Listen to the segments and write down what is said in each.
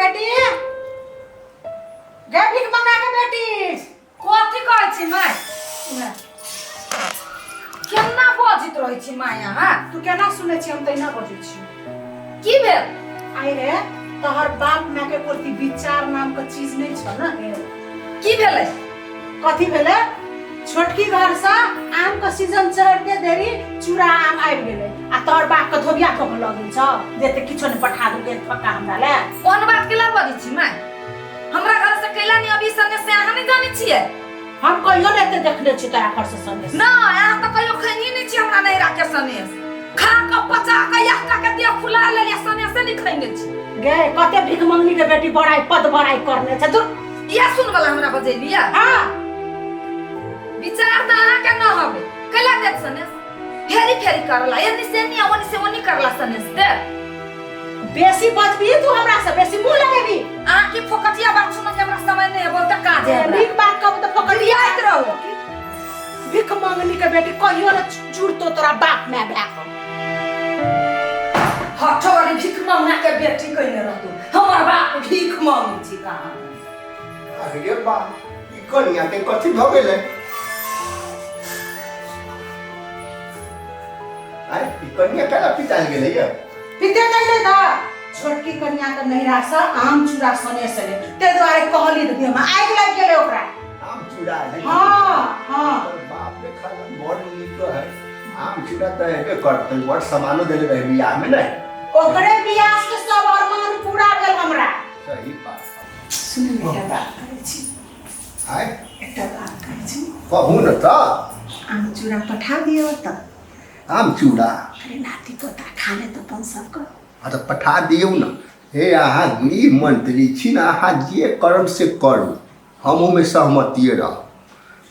बेटी गे भीख मंगा के बेटी कथी कहै छी माय केना बजैत रहै छी माय अहाँ तू केना सुनै छी हम तहिना बजै छी की भेल आइ रे तोहर बाप माय के प्रति विचार नाम के चीज नहीं छ न हे की भेलै कथी भेलै छोटकी घर से आम के सीजन चढ़ते देरी चूड़ा आम आबि गेलै आ तोहर बाप के धोबिया कऽ के लऽ गेल छ जे ते किछो नहि पठा देलकै फक्का हमरा ले कोन बात केला बजै छी माय हमरा घर से कैला नहीं अभी संगे से अहाँ नहीं जानै छियै हम कहियो नहि एते देखने छी तोरा घर से संदेश ना अहाँ तऽ कहियो खैनी नहीं छी हमरा नैहरा के सनेस खा कऽ पचा कऽ इएह टा के देह फुला लेलियै सनेसे नहीं खैने छी गे कते भीख मंगनी के बेटी बड़ाई पद बड़ाई करने छै दूर इएह सुन वाला हमरा बजेलियै हाँ विचार तऽ अहाँके न हवे कैला देत सनेस फेरी फेरी करला एनी से एनी आ ओनी से ओनी करला सनेस दे बेसी बजबी तू हमरा से बेसी मुंह लगेबी अहाँ की फोकटिया बात सुनऽ के हमरा समय नहीं है बहुत काज है हमरा। नीक बात कहबो तऽ फोकटिया रियायत रहो भीख मंगनी के बेटी कहियो न जुड़तो तोरा बाप माय भए कऽ हठो वाली भीख मंगना के बेटी कइने रहतू हमर बाप भीख मंगै छी कहाँ अरे बा ई कनिया के कथी भऽ गेलै आय ई कनिया केना पिताल गेलै ये पिते गेलै तऽ छोटकी कनिया के नैहरा से आम चूड़ा सने सने ते दुआरे कहली तऽ देहमे आगि लागि गेलै ओकरा आम चूड़ा है हाँ हाँ बाप रे खाना बड़ नीक है आम चूड़ा तऽ हेबे करतै बड़ सामानो देले रहे बियाह में नहीं ओकरे बियाह के सब अरमान पूरा भेल हमरा सही बात सुन ने एकटा बात करै छी आय एकटा बात कहै छी कहू न तऽ आम चूड़ा पठा दियौ तऽ आम चूड़ा अरे नाती पोता खा लेत अपन सबके हाँ तऽ पठा दियौ ने हे अहाँ गृह मंत्री छी ने अहाँ जे करम से करू हम ओहिमे सहमतिए रहब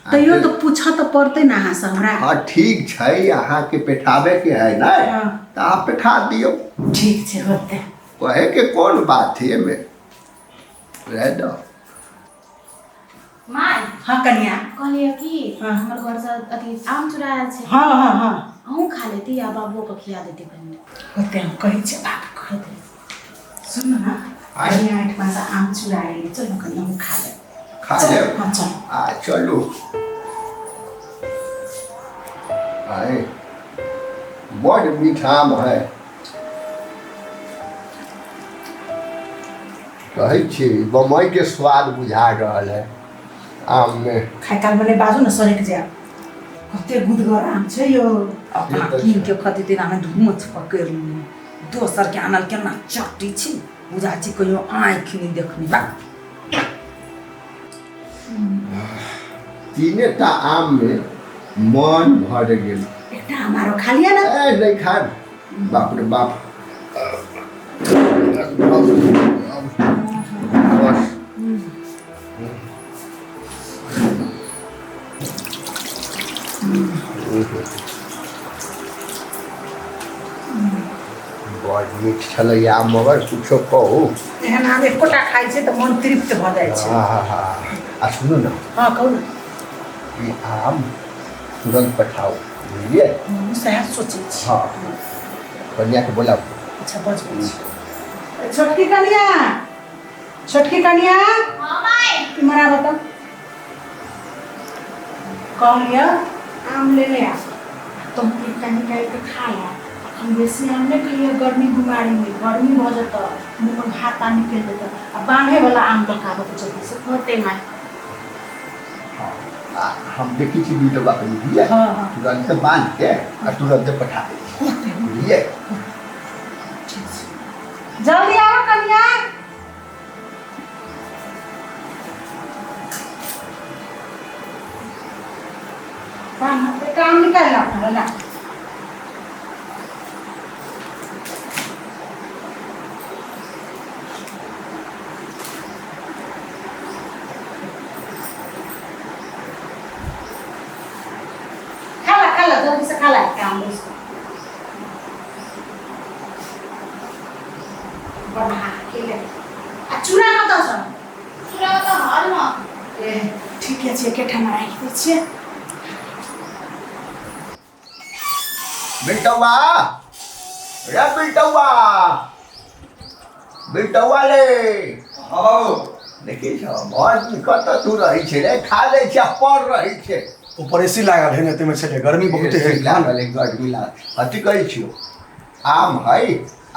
तैयो तऽ पूछऽ तऽ पड़तै ने अहाँसँ हमरा हाँ ठीक छै अहाँके पेठाबैके है ने हाँ। तऽ अहाँ पेठा दियौ ठीक छै होतै कहेके कोन बात है एहिमे रह दो माय हाँ कनिया कहलियै कि हाँ। हमर घरसँ अथी आम चुरा आयल छै हाँ हाँ हाँ अहूँ खा लेती आ बाबुओके खिया देती कनि होते हम कहै छियै बाप के सुन न आय। कनिया एहिठमा से आम चुरा एलै चल न कनि हम खा लेब खा चल, लेब हाँ चल आ चलू आए बड़ मीठ आम है कहै छी बम्बई के स्वाद बुझा रहल है आम में खाय कालमे नहि बाजू ने सड़कि जायब कते गुदगर आम छै यौ अपना तऽ कीन छै। के खती तेना में धूमच पकड़ि लेने दोसर के आनल केना चट्टी छी बुझा छी कहियो आँखि नहि देखनी बा तीने टा आम में मन भर गेल एकटा आम आरो खा लिअ ने ए नहीं खायब बाप रे बाप बस बड़ नीक छलैया आम मगर कुछो कहू एहन आम एकोटा खाइ छै तऽ मन तृप्त भऽ जाइ छै आहा आ सुनू ने हँ कहू ने ई आम तुरंत पठाउ बुझलियै हमहूँ सएह सोचै छी हँ कन्याके बोलाउ अच्छा बजबै छी छोटकी कनिया छोटकी कनिया हाँ माय इम्हर आबऽ तऽ कहलियै आम लेने आ तुम एकटा निकालि कऽ खा ला अखन बेसी आम नहि खइहे गर्मी बीमारीमे गर्मी भऽ जेतऽ मुँहमे घा ता निकलि जेतऽ आ बान्हैवला आम लऽ कऽ आबऽ तऽ जल्दीसँ होतै माय हँ आ हम देखै छी बीटवा के बुझलियै हँ हँ तुरन्त बान्हि के आ तुरन्त पठा दै छी बुझलियै ठीक छै जल्दी आबऽ कनिया काम निकाल ला अपना ला खा ला खा ला जल्दी से खा ला काम उसको बढ़ा के ले आ चूड़ा कतऽ छ चूड़ा तऽ हरमे ए ठीके छै एकेठाम राखि दै छियै बिल्टौआ रे बिल्टौआ बिलटौआ रे। हाँ बाबू। देखै छ भर दिन कतऽ तू रहै छै रे, खा लै छै आ पड़ रहै छै। ऊपर एसी लागल है ने, ताहिमे छलै गर्मी बहुत है। एसी लागल है, गर्मी लागल। अथी कहै छियौ, आम है,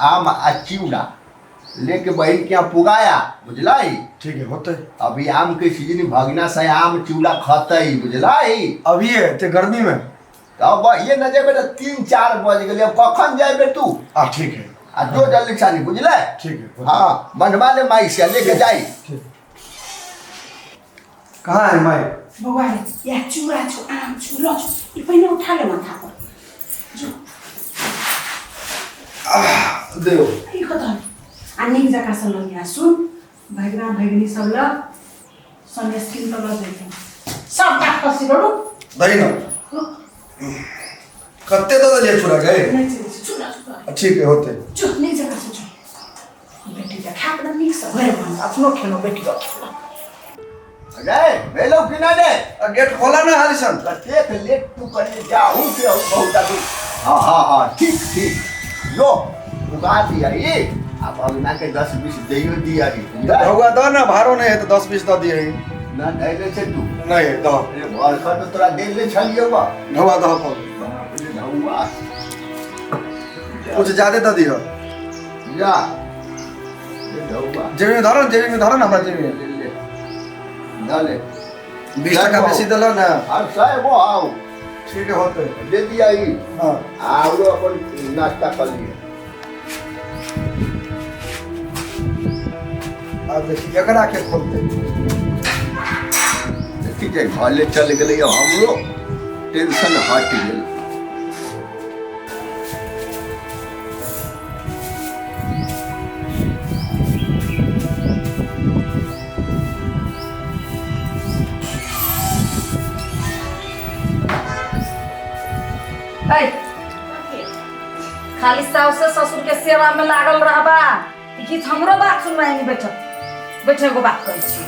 आम आ चिवड़ा लेके बहिन के यहाँ पुगाया, बुझलाई? ठीक है, होते। अभी आम के सीजन, भगना से आम चिवड़ा खतै, बुझलाई? अभी है ते गर्मी में। तब ये न जेबे तऽ 3-4 बज गेलै, अब कखन जेबे तू? आ ठीक है। आ जो जल्दी छानी, बुझले? ठीक है। हाँ, बनवा ले माई से लेके जाई। ठीक। कहाँ है माई? बौआ रे, या चूड़ा छौ, आम छौ, ल छौ, ई पहिने उठा ले माथा पर। जो। देओ। ई कतऽ? आ नीक जकाँ से लगिया सुन, भगिना भगिनी सब लग सनेस किन तऽ लऽ जैतौ। सब बात खसी बड़ू। दही न। कते दऽ देलियै चूड़ा गए? नहि छै, चूड़ा चूड़ा। ठीक है, होते। चो नीक जकाँ से चो। बेटी के खाक न नीक से भरि मन, अपनो खेलौ बेटियो खेलौ। रे भेलौ कि ना रे? गेट खोला ना हालिसन। कतेक लेट तू करिए जाहू के हूँ बहुत आदमी। हाँ हाँ हाँ ठीक ठीक, यो उगा दिया ये आ भगना के 10-20 दैयो दिया ही। भगवा दो ना, भारो नहीं है तो 10-20 दऽ दिए। ना दैले छै तू। नहीं है दह। अरे भरखा तो तोरा देले छलियो बा। ढौआ दह पर। बाप रे ढौआ। कुछ ज्यादा दऽ दिह। जा। ढौआ। जेबी में धरो, जेबी में धरो ना, हमरा जेबी में। ले ले। 20 टका बेसी देलो ना। अब साहेब आओ। ठीक है, होते। दे दिया ही। हाँ। आओ अपन नाश्ता कर लिए। अब देखिए एकरा के खोलते। देखी जे घरे चल गेलै, हमरो टेंशन हट गेल। खाली साउस ससुर के सेवा में लागल रहबा कि हमरो बात सुनवाई नहीं। बैठ बैठ, एगो बात कहै छी।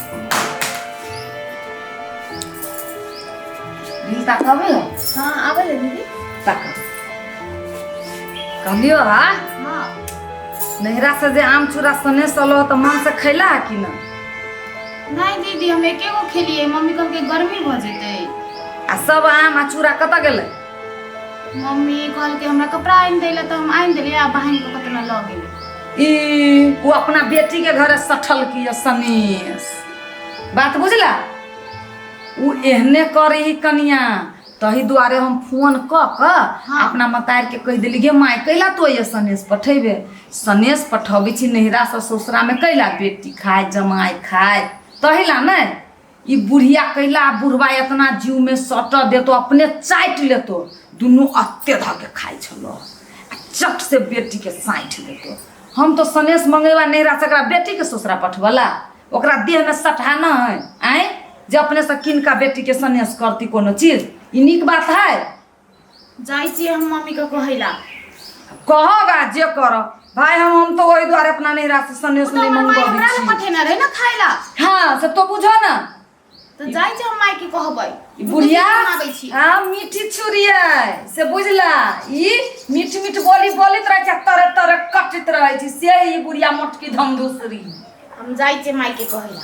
दिल ताकबे हो? हाँ आबे ले दीदी। ताक कहलियो हा? हाँ। नैहरा से जे आम चूड़ा सनेस अलो तऽ मन से खैला कि न? नहीं दीदी, हम एके गो खेलिए, मम्मी कहलकै गर्मी भऽ जेतै। आ सब आम आ चूड़ा कतऽ गेलै? मम्मी कहलकै हमरा कपड़ा आनि दै लए तऽ हम आनि देलियै, आ बहिन के कतना लऽ गेलै। ई वो अपना बेटी के घरे सठल की सनेस, बात बुझला? उ एहने करी कनिया, तही दुआरे हम फोन कऽ कऽ हाँ। अपना मतार के कहि देली, गे माय कैला तो ये सनेस पठेबे? सनेस पठबै छी नैहरा से ससुरा में कैला बेटी खाए जमाय खाए, तहिला ने ई बुढ़िया कैला बुढ़वा इतना जीव में सट देतो, अपने चाटि लेतो, दुनू अत्ते धऽ के खाइ छलो आ चट से बेटी के साँठि देतो। हम तो सनेस मंगेबा नैहरा से एकरा बेटी के ससुरा पठबला, ओकरा देह में सठा न है आँय जे अपने से किनका बेटी के सनेस करती कोनो चीज। ई नीक बात है? जाइ छियै हम मम्मी के कहैला। कहोगा जे कर भाई, हम तो वही दुआरे अपना नैहरा से सनेस ओ तऽ नहीं हमर माय मंगबै हमरा लए छी। पठेने रहै ने खाइ ला। हाँ से तो बुझो ना। तऽ जाइ छियै हम माय के कहबै। ई बुढ़िया सुनाबै छी। हाँ मीठी छुरी है से बुझला, ई मीठ मीठ बोली बोलैत रहै छै, तरे तरे कटैत रहै छै, से ई बुढ़िया मोटकी धमधुसरी। हम जाइ छियै माय के कहैला।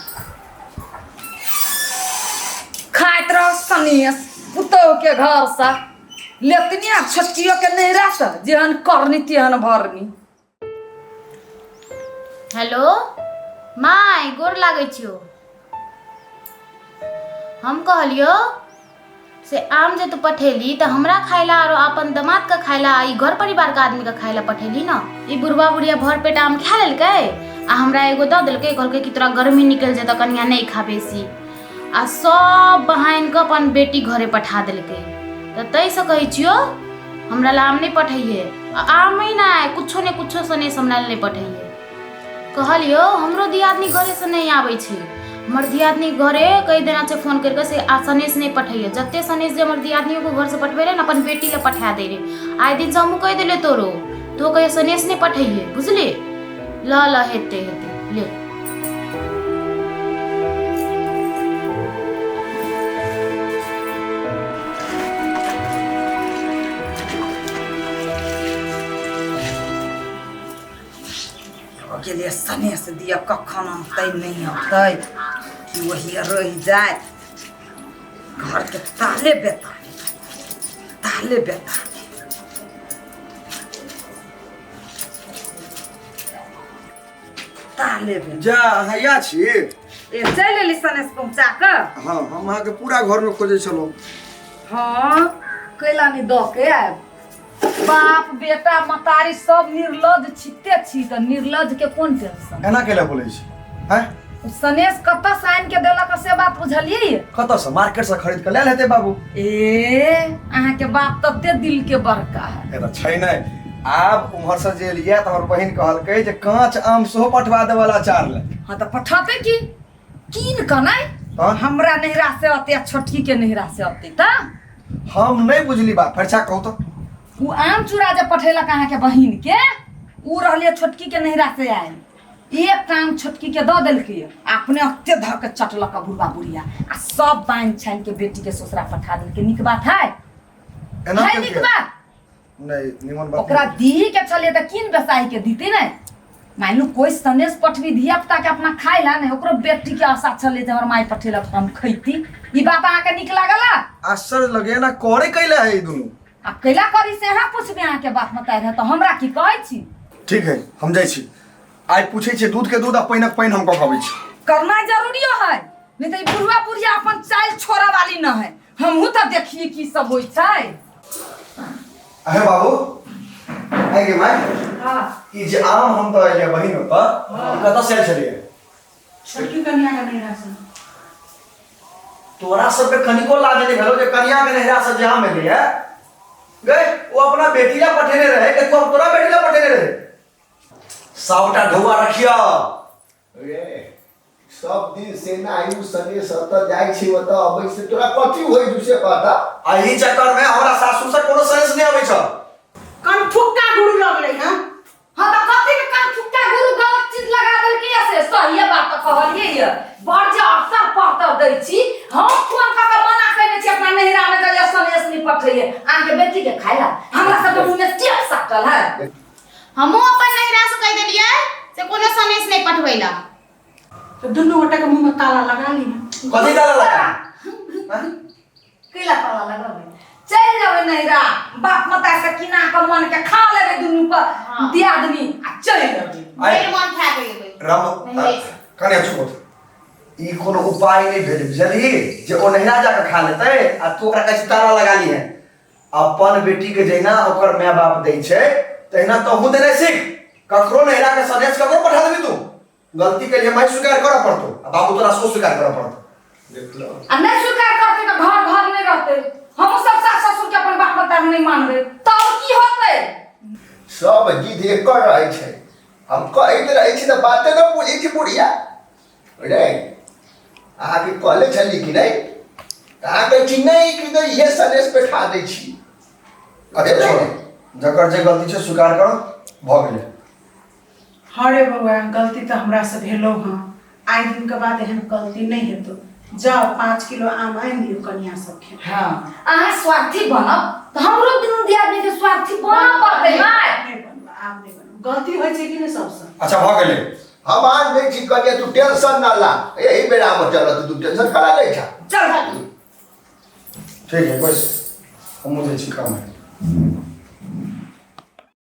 खाइत रह सनेस पुतोह के घर से, लेतनी आ छोटकियो के नैहरा से, जेहन करनी तेहन भरनी। हेलो my, गोर लागै छियौ। हम कहलियो से आम जे तू पठेली तऽ हमरा खाइला आरो अपन दमाद के खाइला, ई घर परिवार के आदमी के खाइला पठेली न। ई बुढ़वा बुढ़िया भर पेट आम खा लेलकै आ हमरा एगो दऽ देलकै, कहलकै कि तोरा गर्मी निकलि जेतौ कनिया नहि खा बेसी, आ सब बहाइन के अपन बेटी घरे पठा देलकै। तऽ ताहिसँ कहै छियौ हमरा लए आम नहि पठैहे, आ आम ही नहि कुछो ने कुछो सनेस हमरा लए नहि पठैहे। कहलियो हमरो दियादनी घरेसँ नहि आबै छै, हमर दियादनी घरे कहि देना छै फोन करिके से आ सनेस नहि पठैहे। जते सनेस जे हमर दियादनियोके घरसँ पठबै रहै ने अपन बेटी लए पठा दै रहै। आइ दिनसँ हमहूँ कहि देलियै तोरो, तो कहियो सनेस नहि पठैहे, बुझली? ल ल हेतै हेतै ले। गेलियै सनेस दिअ, कखन अनतै नहि अनतै कि वही रहि जाय। घरके ताले बेताले, ताले बेताले। ताले बेताले। जा अहाँ या छी? ए चलि एली सनेस पहुँचा कऽ? हँ, हम अहाँके पूरा घरमे खोजै छलहुँ। हँ, कैला नहि दऽ के आयब? बाप बेटा मतारी सब निर्लज छिते छी, तऽ निर्लज के कोन टेंशन। एना कैला बोलै छी आँय? सनेस कतऽ से आनि के देलक से बात बुझलियै? कतऽसँ? मार्केटसँ खरीद कऽ लायल हेतै बाबू। ए अहाँके बाप तते दिल के बड़का है। ए तऽ छै नहि, आब उम्हरसँ जे एलियै तऽ हमर बहिन कहलकै जे काँच आम सेहो पठवा देबऽ ला अचार लए। हँ तऽ पठतै की, कीन कऽ नहि? तहन? हमरा नैहरा से अतै आ छोटकी के नैहरा से अतै तऽ हम नहि बुझली बात, फरिछा कहू तऽ। ओ आम चूड़ा जे पठेलक अहाँके बहिन के, ओ रहलियै छोटकी के नैहरा से आयल, एक आम छोटकी के दऽ देलकै, अपने अते धऽ के चटलक बुढ़बा बुढ़िया आ सब बान्हि छानि के बेटी के ससुरा पठा देलकै। नीक बात है? एना है नीक केलकै? बात? नहि, निमन बात। ओकरा दी के छलियै तऽ कीन बेसाही के दीती नहि। मान लू कोई सनेस पठबी धिया पुता के अपना खाय ला नहि, ओकरो बेटी के आशा छलै जे हमर माय पठेलक तऽ हम खैती। ई बात अहाँके नीक लागल? आश्चर्य लगे, एना करे कैला है ई दुनू? आ कैला करी से अहाँ पुछबै, अहाँके बाप मतारि है तऽ हमरा की कहै छी? ठीक है, हम जाइ छी, आइ पूछै छियै दूध के दूध आ पानिक पानि हम कऽ के अबै छी। करना जरूरियो है, नहीं तऽ ई बुढ़वा बुढ़िया अपन चालि छोड़ऽ वाली न है। हमहूँ तऽ देखिए की सब होइ छै। अहे बाबू, आइ गे माय। हाँ। ई जे आम हम तऽ एलियै बहिन ओतऽ, ई कतऽ से आयल छलियै? छोटकी कन्या के नैहरा से। तोरा सबके कनिको लाज नहि भेलौ जे कनिया के नैहरा से जे आम एलैया गए, ओ अपना बेटी ला पठेने रहे कि तू तोरा बेटी ला पठेने रहे? सौटा ढौआ रखियो। रे सब दिन से ना आयु सने सत जाइ छी, ओतऽ अबै से तोरा कथी होइ छौ से कहता। आ ई चक्कर में हमरा सासुर से कोनो सेंस नहीं अबै छ। कनफुक्का गुरु लगलै हँ। हाँ तऽ कथी के कनफुक्का गुरु गलत चीज लगा देलकै या से सहिए बात तऽ कहलियै ये। बड़ जे अवसर पड़तर दै छी, हम फोन कऽ के मना कयने छी अपना नैहरा में जाइए सनेस नहीं पठैये अहाँके बेटी के खाय ला, हमरा सबके मुँह में टेप सटल है। हमहूँ अपन नैहरा से कहि देलियै से कोनो सनेस नहि पठबै ला। तऽ दुनू गोटा के मुँह में ताला लगा लिहे। कथी ताला लगा? कैला ताला लगबै? चलि जेबै नैहरा, बाप माता से किना कऽ मन के खा लेबै दुनू पर हाँ। दियादनी आ चलि जेबै। भरि मन खा के एबै। राम नैहरे से। कनिया चुप हो। ई कोनो उपाय नहीं भेल बुझलही जे ओ नैहरा जाके खा लेतै आ तू ओकरा कहै छी ताला लगा ली है। अपन बेटी के जहिना ओकर माय बाप दै छै तहिना तहूँ देनाइ सीख। ककरो नैहरा के सनेस ककरो पठा देबी तू? गलती के लिए माय स्वीकार करऽ पड़तो आ बाबू तोरा सेहो स्वीकार करऽ पड़तो। देखलो आ नहि स्वीकार करतै तऽ घर घर नहि रहतै। हमहूँ सब सास ससुर के अपन बाप माता नहि मानबै तब की होतै? सब जिद एकर रहै छै, हम कहैत रहै छी तऽ बाते नहि बुझै छी बुढ़िया। रे अहाँके कहले छली कि नहि? तऽ अहाँ कहै छी नहि कि नहि, इहे सनेस बैठा दै छी। अच्छा छोड़, जकर जे गलती छै स्वीकार करो, भऽ गेलै। हँ रे बौआ, गलती तऽ हमरासँ भेलौ हँ, आइ दिनके बाद एहन गलती नहि हेतौ। जाओ 5 किलो आम आनि दियौ कनिया सबके। हाँ, अहाँ स्वार्थी बनब तऽ हमरो दुनू दियादनी के स्वार्थी बनऽ पड़तै माय। नहि बनब, आब नहि बनब, गलती होइ छै कि नहि सबसँ। अच्छा भऽ गेलै। हम आन दै छी कनिया, तू टेंशन न ला, एही बेरा में चलत, तू टेंशन करा लै छा। चल ठीक है, बस हम जाइ छी, काम है।